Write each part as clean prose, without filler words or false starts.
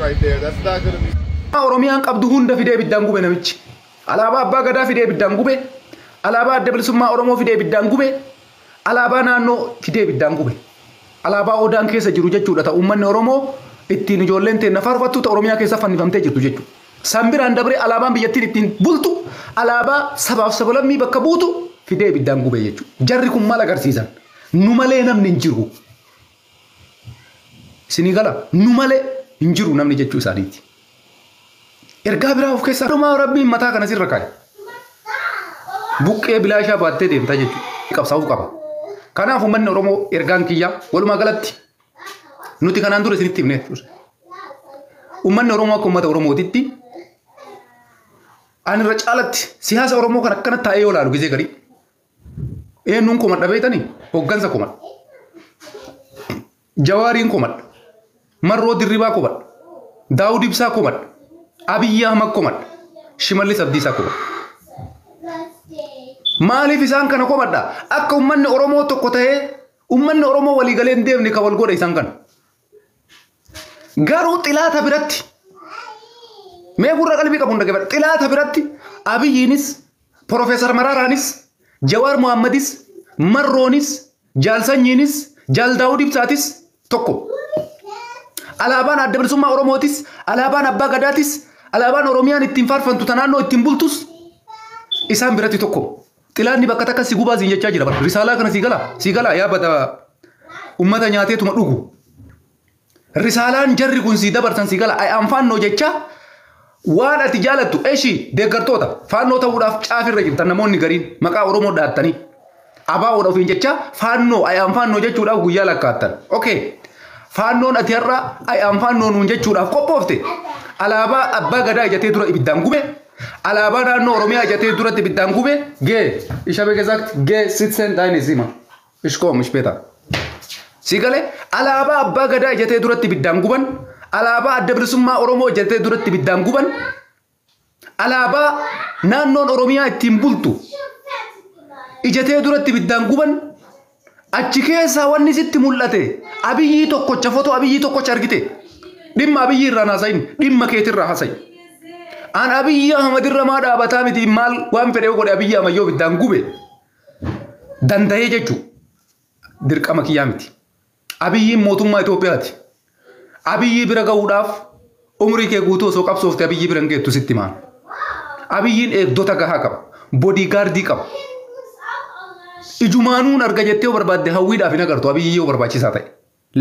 right there. That's not gonna be Oromiyaan qabdu hunda fidee ibiddaan gube namichi. Alaabaa abbaa gadaa fidee ibiddaan gube. Alaabaa adda bilisummaa Oromoo fidee ibiddaan gube. Alaabaa naannoo fidee ibiddaan gube. Alaabaa odaan keessa jiru jechuudha. Ta'u uummanni Oromoo ittiin ijoolleen teenna faarfattu ta'u Oromiyaa keessa fannifamtee jirtu jechuudha. San biraan dabree alaabaan biyyattiin ittiin bultu alaabaa sabaaf sablammii bakka buutu fidee ibiddaan gube jechuudha. Jarri kun maal agarsiisan? Nu malee namni hin jiru. Isinii gala nu malee hin jiru namni jechuu isaaniiti. Ergaa biraa of keessaa dhumaa rabbiin mataa kana sirra kaa'e. Buqqee bilaashaa baattee deemtaa jechuudha. Qabsaa'uu qaba. Kanaaf uummanni Oromoo ergaan kiyyaa walumaa galatti nuti kanaan dura isinitti himnee turre. Uummanni Oromoo akka uummata Oromootitti ani irra caalatti siyaasa Oromoo kan akkana taa'ee yoo ilaalu gizee garii. Eenyuun komadha beektanii? Hoggansa komadha. Jawaariin komadha. Marroo Dirribaa komadha. Daawud Ibsaa komadha. Abiyyi Ahmad komadha. Shimallis Abdiisaa komadha. Maaliif isaan kana komadha? Akka uummanni Oromoo tokko ta'ee uummanni Oromoo waliigalee hin deemne kan wal godhe isaan kana. Garuu xilaata biratti mee gurra qalbii qabuun dhaggeeffadha. Xilaata biratti Abiyyiinis, Profeesar Maraaraanis, Jawaar Mohammadis, Marroonis, Jaal Sanyiinis, Jaal Daawud Ibsaatis tokko. Alaabaan adda bilisummaa Oromootis, alaabaan abbaa gadaatis, alaabaan Oromiyaan ittiin faarfantu ta naannoo ittiin bultus isaan biratti tokko. Xilaanni bakka takka si gubaa siin jechaa jira. Risaalaa kana sii gala, sii gala yaa bada ummata nyaateetuma dhugu. Risaalaan jarri kun sii dabarsan sii gala. I am faannoo jecha waan ati jaalattu eshi deeggartoota faannoo ta'uudhaaf caafirra jirtan namoonni gariin maqaa Oromoo dhaattanii. Abaa'oodha ofiin jecha faannoo I am faannoo jechuudhaaf guyyaa lakkaattan. Okay. Faannoon ati har'a I am faannoo nuun jechuudhaaf qophoofte. Alaabaa abbaa gadaa ijatee dura ibiddaan gube. Alaabaa naannoo Oromiyaa ijatee duratti ibiddaan gube. Geh, ich habe gesagt, geh sitzen deine Zimmer. Ich komme später. Si galee alaabaa abbaa gadaa ijatee duratti ibiddaan guban. Alaabaa adda bilisummaa Oromoo ijatee duratti ibiddaan guban. Alaabaa naannoon Oromiyaa ittiin bultu ijatee duratti ibiddaan guban. Achi keessaa wanni sitti mul'ate Abiyyii tokkocha footoo Abiyyii tokkocha argite. Dhimma Abiyyii irraa haasayin dhimma keetirraa haasayin. An Abiyyi Ahmad irra maa dhaabataa miti maal waan fedhe godhe Abiyyi Ahmad yoo ibiddaan gube danda'ee jechuu dirqama kiyyaa miti. Abiyyiin mootummaa Itoophiyaati. Abiyyii bira gahuudhaaf umrii kee guutuu osoo qabsoofte Abiyyii bira hin geettu sitti maan. Abiyyiin eegdota gahaa qaba. Bodyguardii qaba. Ijumaanuun arga jettee yoo barbaadde hawwiidhaaf hin agartu Abiyyii yoo barbaachisaa ta'e.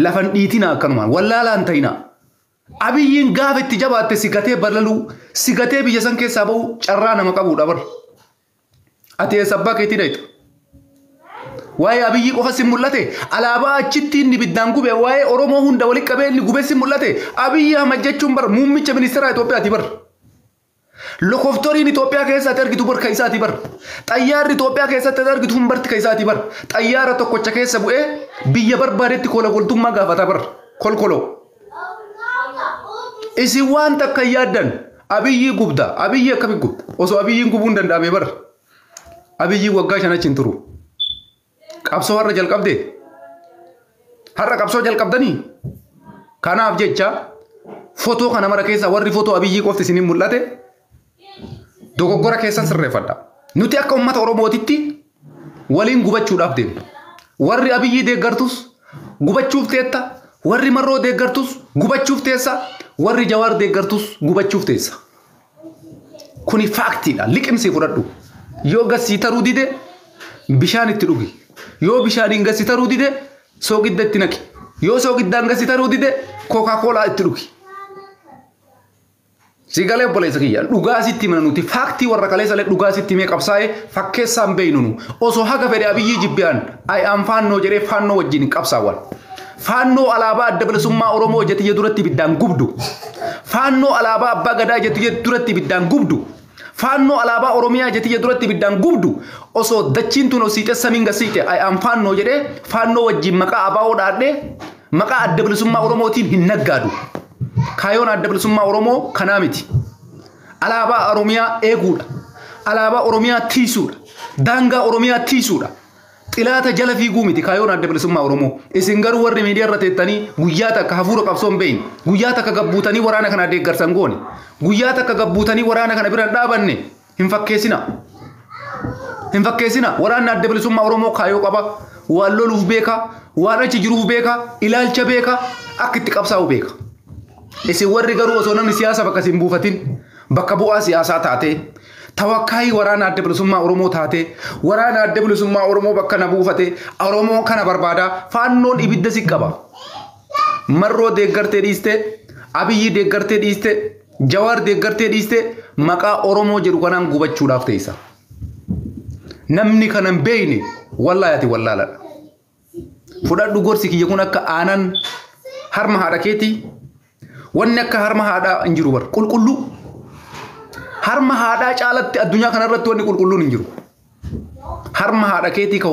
Lafan dhiitinaa akkanumaan wallaalaan ta'inaa. Abiyyiin gaafa itti jabaatte si gatee balaluu si gatee biyya san keessaa bahu carraa nama qabuudha bar. Ati eessa abbaa keetii dhayxa? Waa'ee Abiyyii qofa si mul'ate alaabaa achitti inni ibiddaan gube waa'ee Oromoo hunda walitti qabee inni gube si mul'ate Abiyyi Ahmad jechuun bar muummicha ministeera Itoophiyaati bar. Lokoftoriin Itoophiyaa keessatti argitu bar ka isaati bar. Xayyaarri Itoophiyaa keessatti argitu hun barti ka isaati bar. Xayyaara tokkocha keessa bu'ee biyya barbaadetti kola goltummaa gaafata bar. Kolkoloo. Isin waan takka hin yaaddan Abiyyii gubda. Abiyyii akkamitti gubda? Osoo Abiyyiin gubuu hin danda'ame bar. Abiyyiin waggaa 5 achi hin turu. Qabsoo har'a jalqabde. Har'a qabsoo jalqabdanii. Kanaaf jecha fotoo kana mara keessa warri fotoo Abiyyii qofti isiniin mul'ate dogoggora keessan sirreeffadha. Nuti akka uummata Oromootitti waliin gubachuudhaaf deemna. Warri Abiyyii deeggartus gubachuuf teetta. Warri Marroo deeggartus gubachuuf teessa. Warri Jawaar deeggartus gubachuuf teessa. Kuni faaktiidha. Liqimsii fudhadhu. Yoo gassii taruu dide bishaan itti dhugi. Yoo bishaaniin gassi taruu dide soogidda itti naqi. Yoo soogiddaan gassi taruu dide Coca-Cola itti dhugi. Si galee obboleessa kiyya dhugaa sitti himna nuti faaktii warra kaleessa illee dhugaa sitti himee qabsaa'ee fakkeessaan beeynu nu osoo haga fedhe Abiyyii jibbiyaan I am faannoo jedhee faannoo wajjin hin qabsaawwan. Faannoo alaabaa adda bilisummaa Oromoo jetiyya duratti ibiddaan gubdu. Faannoo alaabaa abbaa gadaa jetiyya duratti ibiddaan gubdu. Faannoo alaabaa Oromiyaa jetiyya duratti ibiddaan gubdu. Osoo dachiin tun osiixee samiin gasiite I am faannoo jedhee faannoo wajjin maqaa abaa'oo dhaadhee maqaa adda bilisummaa Oromootiin hin naggaadu. Kaayoon adda bilisummaa Oromoo kanaa miti. Alaabaa Oromiyaa eeguudha. Alaabaa Oromiyaa tiisuudha. Daangaa Oromiyaa tiisuudha. Xilaata jala fiiguu miti kaayoon adda bilisummaa Oromoo. Isin garuu warri miidiyaa irra teettanii guyyaa takka hafuura qabsoo hin beekne, guyyaa takka gabbuutanii waraana kana deeggarsan goone, guyyaa takka gabbuutanii waraana kana bira dhaabanne hin fakkeessina. Hin fakkeessina. Waraanni adda bilisummaa Oromoo kaayoo qaba. Waan loluuf beeka, waan achi jiruuf beeka, ilaalcha beeka, akka itti qabsaa'u beeka. Isin warri garuu osoo namni siyaasa bakka isin buufatin bakka bu'aa siyaasaa taatee tawakkaayii waraana adda bilisummaa Oromoo taatee waraana adda bilisummaa Oromoo bakka na buufate Oromoo kana barbaada faannoon ibidda si qaba. Marroo deeggartee dhiiste, Abiyyi deeggartee dhiiste, Jawaar deeggartee dhiiste maqaa Oromoo jedhu kanaan gubachuudhaaf teessa. Namni kana hin beekne wallaahi ati wallaaladha. Fudhadhu gorsi kiyya kun akka aanan harma haadha keetii. Wanni akka harma haadhaa hin jiru bar qulqulluu. Harma haadhaa caalatti addunyaa kanarratti wanni qulqulluun hin jiru. Harma haadha keetii ka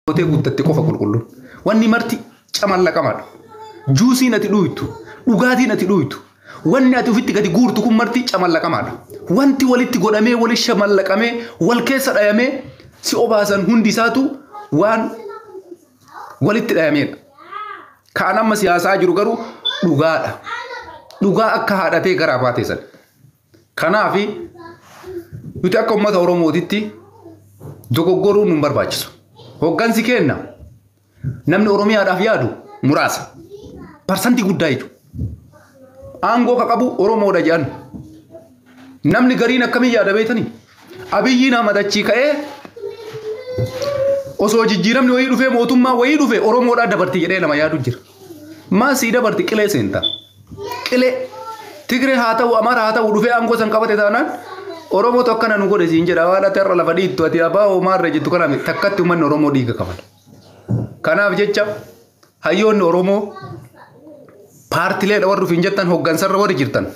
hootee guddatte qofa qulqulluun. Wanni marti camallaqamaadha. Juusiin ati dhuytu, dhugaatiin ati dhuytu, wanni ati ofitti gadi guurtu kun marti camallaqamaadha. Wanti walitti godhamee, walitti shamallaqamee, wal keessa dhayamee si obaasan hundi isaatu waan walitti dhayameedha. Kaan amma siyaasaa jiru garuu dhugaadha. Dhugaa akka haadhatee garaa baatee sana. Kanaafi nuti akka uummata Oromootitti dogoggoruun nu barbaachisu. Hoggansi keenna namni Oromiyaadhaaf yaadu muraasa. Parsantii guddaa jechuudha. Aangoo ka qabu Oromoodha jedhan. Namni gariin akkamii yaada beektanii? Abiyyiin Ahmad achii ka'ee osoo jijjiiramni wayii dhufee mootummaa wayii dhufe Oromoodhaa dabarti jedhee nama yaadu jira. Maa sii dabarti qilee seenta. Qilee Tigree haa ta'u Amaara haa ta'u dhufee aangoo san qabate taanaan Oromootu akkana nu godhe siin jedha waan ati har'a lafa dhiittu ati abbaa homaarra jettu kana takkatti uummanni Oromoo dhiiga kafala. Kanaaf jecha hayyoonni Oromoo paartileedha warri ofiin jettan hoggansarra warri jirtan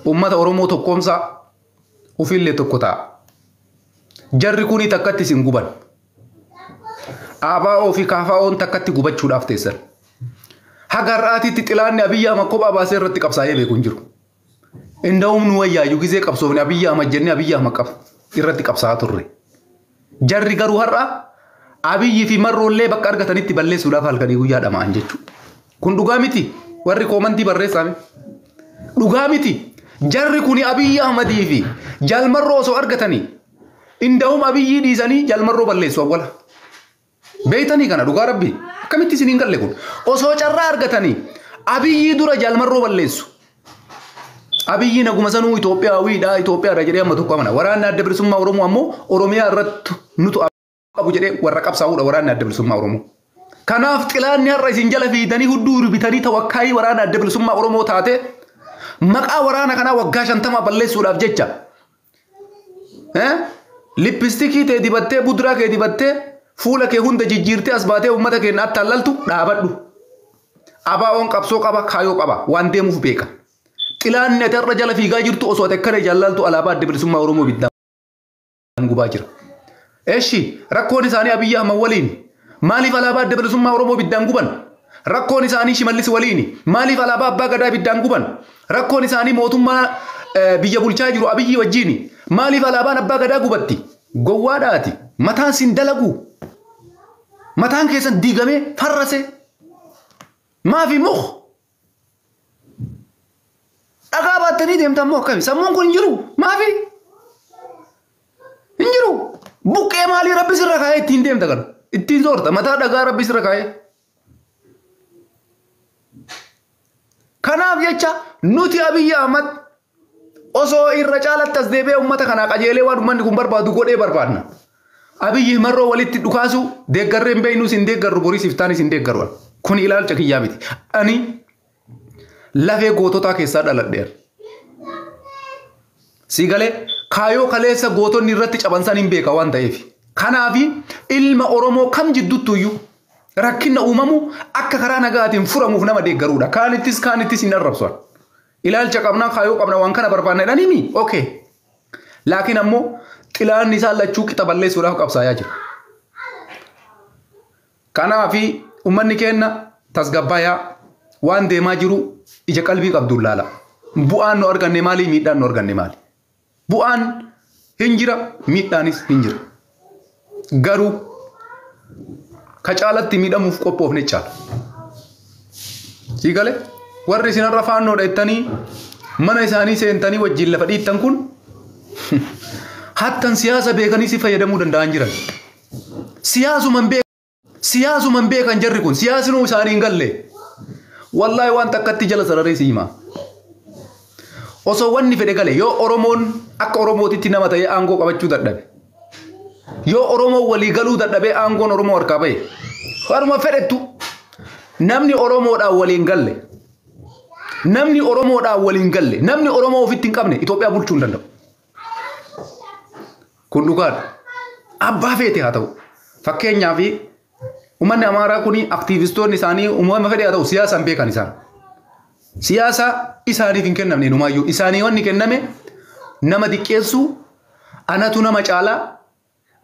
uummata Oromoo tokkoomsaa ofiillee tokko ta'a. Jarri kuni takkatti isin guban. ABO fi KFO'n takkatti gubachuudhaaf teessan. Haga har'aatitti xilaanni Abiyyi Ahmad kophaa baasee irratti qabsaa'ee beeku hin jiru. Inda'uum nu wayyaayyuu gizee qabsoofne Abiyyi Ahmad jennee Abiyyi Ahmad irratti qabsaa'aa turre. Jarri garuu har'a Abiyyi fi Marroollee bakka argatanitti balleessuudhaaf halkanii guyyaa dhama'an jechuudha. Kun dhugaa miti warri koomantii barreessaame. Dhugaa miti jarri kuni Abiyyi Ahmadii fi Jaalmarroo osoo argatanii inda'uum Abiyyii dhiisanii Jaalmarroo balleessu awwala. Beeytanii kana dhugaa rabbi akkamitti isin hin galle kun osoo carraa argatanii Abiyyii dura Jaalmarroo balleessu. Abiyyiin aguma sanuu Itoophiyaawidha Itoophiyaadha jedhee amma tokko amana. Waraanni adda bilisummaa Oromoo ammoo Oromiyaa irratti nutu qabu jedhee warra qabsaa'uudha waraanni adda bilisummaa Oromoo. Kanaaf xilaanni har'a isin jala fiidanii hudduu ribitanii tawakkaayii waraana adda bilisummaa Oromoo taate maqaa waraana kanaa waggaa 50 balleessuudhaaf jecha lippistikii tee dibattee buduraa kee dibattee fuula kee hunda jijjiirtee as baatee uummata keenya attaallaltu dhaabadhu. ABO'n qabsoo qaba kaayoo qaba waan deemuuf beeka. Xilaanni ati har'a jala fiigaa jirtu osoo ati akkana jaallaltu alaabaa adda bilisummaa Oromoo ibiddaan gubaa jira. Eshi rakkoon isaanii Abiyyi Ahmad waliin maaliif alaabaa adda bilisummaa Oromoo ibiddaan guban? Rakkoon isaanii Shimallis waliin maaliif alaabaa abbaa gadaa ibiddaan guban? Rakkoon isaanii mootummaa biyya bulchaa jiru Abiyyi wajjin maaliif alaabaan abbaa gadaa gubatti? Gowwaadhaati. Mataan sin dalagu. Mataan keessan diigamee farrase. Maafi muk? Dhagaa baattanii deemtan moo akkami? Sammuun kun hin jiru. Maafi? Hin jiru. Buqqee maalii rabbi sirra kaa'ee ittiin deemta kana? Ittiin soorta. Mataa dhagaa rabbi sirra kaa'ee. Kanaaf jecha nuti Abiyyi Ahmad osoo irra caalatti as deebi'ee uummata kanaa qajeelee waan uummanni kun barbaadu godhee barbaadna. Abiyyi marroo walitti dhukaasu deeggarree hin beeknus hin deeggarru boriis iftaanis hin deeggaru. Kun ilaalcha kiyyaa miti. Ani lafee goototaa keessaa dhaladheera. Si galee kaayoo kaleessa gootonni irratti cabansan hin beeka waan ta'eef. Kanaaf ilma Oromoo kam jidduttuyyuu rakkinna uumamu akka karaa nagaatiin furamuuf nama deeggaruudha. Kaanittis kaanittis hin arrabsu. Ilaalcha qabnaa kaayoo qabna waan kana barbaanna jedhanii mi? Okay. Laakiin ammoo xilaanni isaa lachuu qixa balleessuudhaaf qabsaayaa jira. Kanaaf uummanni keenya tasgabbaayaa waan deemaa jiru ija qalbii qabduun laala. Bu'aan nu arganne maali? Miidhaan nu arganne maali? Bu'aan hin jira, miidhaanis hin jira. Garuu Ka caalatti miidhamuuf qophoofne caala. Sii galee warri isinarra faannoodha jettanii mana isaanii seentanii wajjin lafa dhiittan kun hattan siyaasa beekanii si fayyadamuu danda'an jiran. Siyaasuman beekan jarri kun siyaasnuu isaanii hin galle. Wallaahi waan takkatti jala sararee si hima. Osoo wanni fedhe gale yoo Oromoon akka Oromootitti nama ta'ee aangoo qabachuu dadhabe. Yoo Oromoon walii galuu dadhabee aangoon Oromoo harkaa bahe. Haruma fedhettu namni Oromoodhaan waliin galle. Namni Oromoodhaan waliin galle. Namni Oromoo ofitti hin qabne Itoophiyaa bulchuu hin danda'u. Kun dhugaadha. Abbaa feete haa ta'u. Fakkeenyaaf uummanni Amaaraa kun aktiivistoonni isaanii uumama fedhe haa ta'u siyaasaan beekan isaan. Siyaasa isaaniif hin kennamne inumaayyuu. Isaanii wanni kenname nama diqqeessuu, anatu nama caalaa,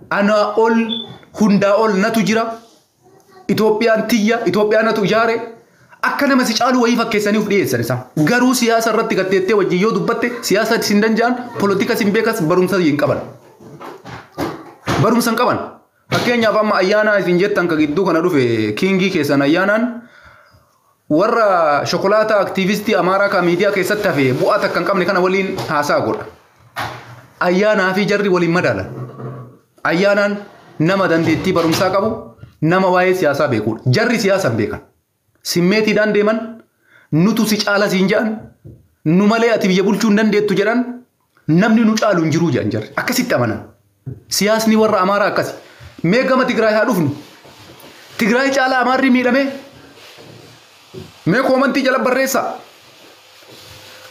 ana ol hundaa ol natu jira, Itoophiyaan tiyya, Itoophiyaan natu ijaare, akka nama si caalu wayii fakkeessanii of dhiyeessan isaan. Garuu siyaasa irratti gatteettee wajjin yoo dubbatte siyaasa hin danda'an, polotika hin beekas, barumsa hin qaban. Barumsa hin qaban. Fakkeenyaaf amma ayyaanaa isin jettan ka gidduu kana dhufe kiingii keessan ayyaanaan warra shokolaataa aktiivistii Amaaraa ka miidiyaa keessatti hafe bu'aa takka hin qabne kana waliin haasaa godha. Ayyaanaa fi jarri waliin madaalan. Ayyaanaan nama dandeettii barumsaa qabu, nama waa'ee siyaasaa beekudha. Jarri siyaasa hin beekan. Simmeetiidhaan deeman, nutu si caala siin jedhan, nu malee ati biyya bulchuu hin dandeettu jedhan, namni nu caalu hin jiruu jedhan jarri. Akkasitti amanan. Siyaasni warra Amaaraa akkasi. Mee gama Tigraay haa dhufnu. Tigraay caalaa Amaarri miidhamee. Mee koomantii jala barreessaa.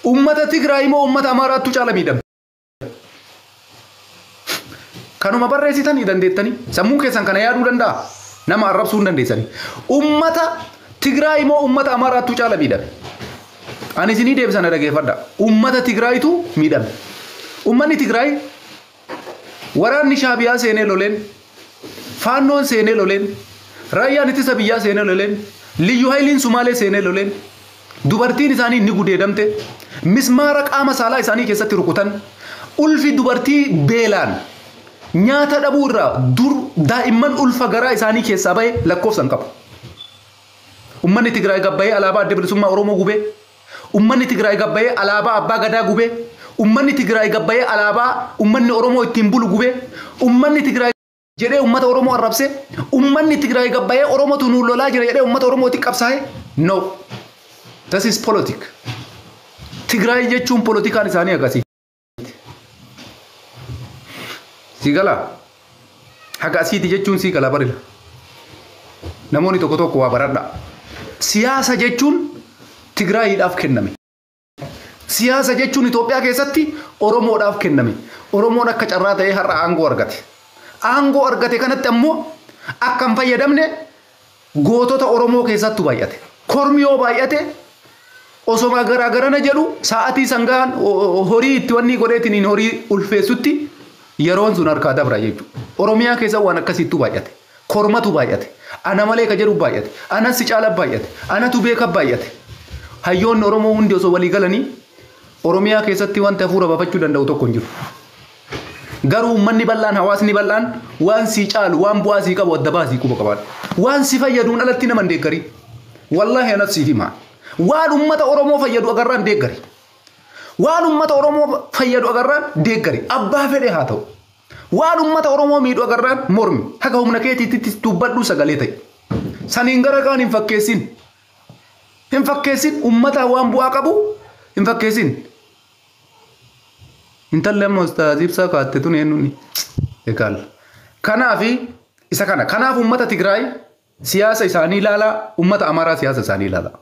Uummata Tigraay moo uummata Amaaraattu caala miidhame? Kanuma barreessitanii dandeettanii sammuun keessan kana yaaduu danda'a. Nama arrabsuu hin dandeessanii. Uummata Tigraay moo uummata Amaaraattu caala miidhame? Ani isinii deebisan dhaggeeffadha. Uummata Tigraayitu miidhame. Uummanni Tigraay waraanni Shaabiyaa seenee loleen, Faannoon seenee loleen, raayyaan ittisa biyyaa seenee loleen, Liyyu Hayiliin Sumaalee seenee loleen, dubartiin isaanii ni gudeedamte, mismaara qaama saalaa isaanii keessatti rukutan, ulfi dubartii beelaan nyaata dhabuu irraa dur daa'imman ulfa garaa isaanii keessaa bahe lakkoofsa hin qabu. Uummanni Tigraay gabbayee alaabaa Adda Bilisummaa Oromoo gubee, uummanni Tigraay gabbayee alaabaa Abbaa Gadaa gubee, uummanni Tigraay gabbayee alaabaa uummanni Oromoo ittiin bulu gubee, uummanni Tigraay jedhee uummata Oromoo arrabsee, uummanni Tigraay gabbayee Oromootu nu lolaa jira jedhee uummata Oromootti qabsaa'e. No. This is politic. Tigraay jechuun politikaan isaanii akkasii. Si galaa? Haga asiiti jechuun si gala barila. Namoonni tokko tokko waa baradha. Siyaasa jechuun Tigraayiidhaaf kenname. Siyaasa jechuun Itoophiyaa keessatti Oromoodhaaf kenname. Oromoon akka carraa ta'ee har'a aangoo argate. Aangoo argate kanatti ammoo akka hin fayyadamne gootota Oromoo keessattu baay'ate. Kormi yoo baay'ate osoma garaagarana jedhu sa'atii sangaan horii itti wanni godheetiin horii ulfeessutti yeroon sun harkaa dabra jechuudha. Oromiyaa keessa waan akkasiittu baay'ate. Kormatu baay'ate. Ana malee ka jedhu baay'ate. Anas si caala baay'ate. Anatu beeka baay'ate. Hayyoonni Oromoo hundi osoo walii galanii Oromiyaa keessatti wanti hafuura baafachuu danda'u tokko hin jiru. Garuu uummanni bal'aan hawaasni bal'aan waan sii caalu waan bu'aa sii qabu adda baasii quba qabaadha. Waan si fayyaduun alatti nama hin deeggarin. Wallaahi anas siif hima. Waan uummata Oromoo fayyadu agarraan deeggari. Waan uummata Oromoo fayyadu agarraan deeggari. Abbaa fedhe haa ta'u. Waan uummata Oromoo miidhu agarraan mormi. Haga humna keetiitti dubbadhu sagalee ta'e. Saniin gara kaan hin fakkeessin. Hin fakkeessin uummata waan bu'aa qabu hin fakkeessin. Intalli amma ustaaz ibsaa kaatte tun eenyuuni? Egaal. Kanaafi isa kana. Kanaaf uummata Tigraay siyaasa isaanii ilaalaa, uummata Amaaraa siyaasa isaanii ilaalaa.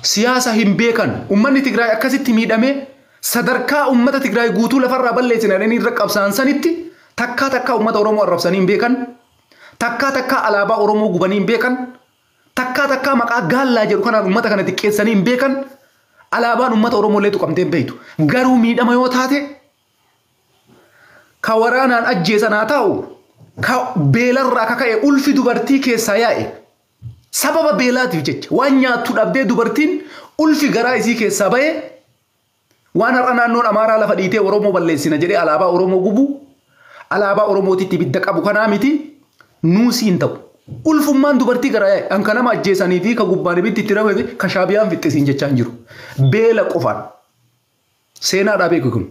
Siyaasa hin beekan. Uummanni Tigraay akkasitti miidhamee sadarkaa uummata Tigraay guutuu lafarraa balleessina jedhanii irra qabsaan sanitti takkaa takkaa uummata Oromoo arrabsanii hin beekan. Takkaa takkaa alaabaa Oromoo gubanii hin beekan. Takkaa takkaa maqaa gaallaa jedhu kanaan uummata kana xiqqeessanii hin beekan. Alaabaan uummata Oromoo illee tuqamtee hin beektu. Garuu miidhama yoo taate ka waraanaan ajjeesan haa ta'u ka beelarraa kaka'e ulfi dubartii keessaa yaa'e sababa beelaatiif jecha waan nyaattu dhabdee dubartiin ulfi garaa isii keessaa ba'e waan har'a naannoon Amaaraa lafa dhiitee Oromoo balleessina jedhee alaabaa Oromoo gubu alaabaa Oromootitti ibidda qabu kanaa miti. Nuusii hin ta'u. Ulfummaan dubartii garaa yaa'e an kan nama ajjeesanii fi ka gubbaan ibiddi itti rafee fi ka shaabiyaan fixxisiin jechaa hin jiru. Beela qofaan. Seenaadhaa beeku kun.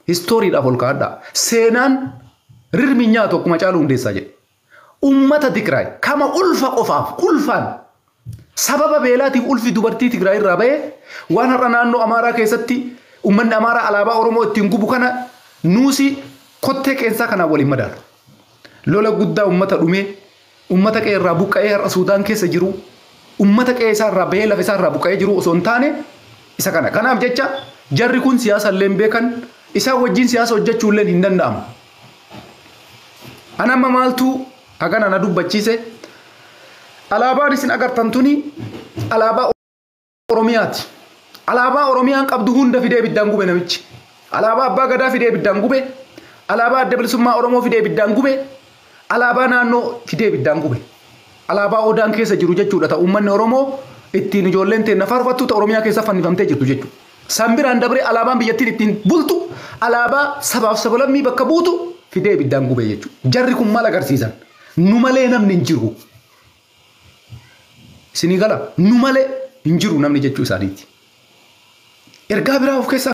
Histooriidhaaf ol kaa'adhaa. Seenaan rirmi nyaatu akkuma Caaluu Hundeessaa jedhe. Ummata Tigraay kama ulfa qofaaf ulfaan sababa beelaatiif ulfi dubartii Tigraay irraa ba'ee waan har'a naannoo Amaaraa keessatti uummanni Amaaraa alaabaa Oromoo ittiin gubu kana nuusi kottee qeensaa kanaan waliin madaalu. Lola guddaa uummata dhumee uummata qe'ee irraa buqqa'ee har'a Suudaan keessa jiru uummata qe'ee isaa irraa bahee lafa isaa irraa buqqa'ee jiru osoo hin taane isa kana. Kanaaf jecha jarri kun siyaasa illee hin beekan, isaan wajjin siyaasa hojjechuu illee hin danda'amu. Ana amma maaltu hagana na dubbachiise? Alaabaan isin agartan tuni alaabaa Oromiyaati. Alaabaa Oromiyaan qabdu hunda fidee ibiddaan gube namichi. Alaabaa Abbaa Gadaa fidee ibiddaan gube. Alaabaa Adda Bilisummaa Oromoo fidee ibiddaan gube. Alaabaa naannoo fidee ibiddaan gube. Alaabaa Odaan keessa jiru jechuudha. Ta'u uummanni Oromoo ittiin ijoolleen teenna faarfattu ta'u Oromiyaa keessa fannifamtee jirtu jechuudha. San biraan dabree alaabaan biyyattiin ittiin bultu alaabaa sabaaf sablammii bakka buutu fidee ibiddaan gube jechuudha. Jarri kun maal agarsiisan? Nu malee namni hin jiru. Isinii gala nu malee hin jiru namni jechuu isaaniiti. Ergaa biraa of keessaa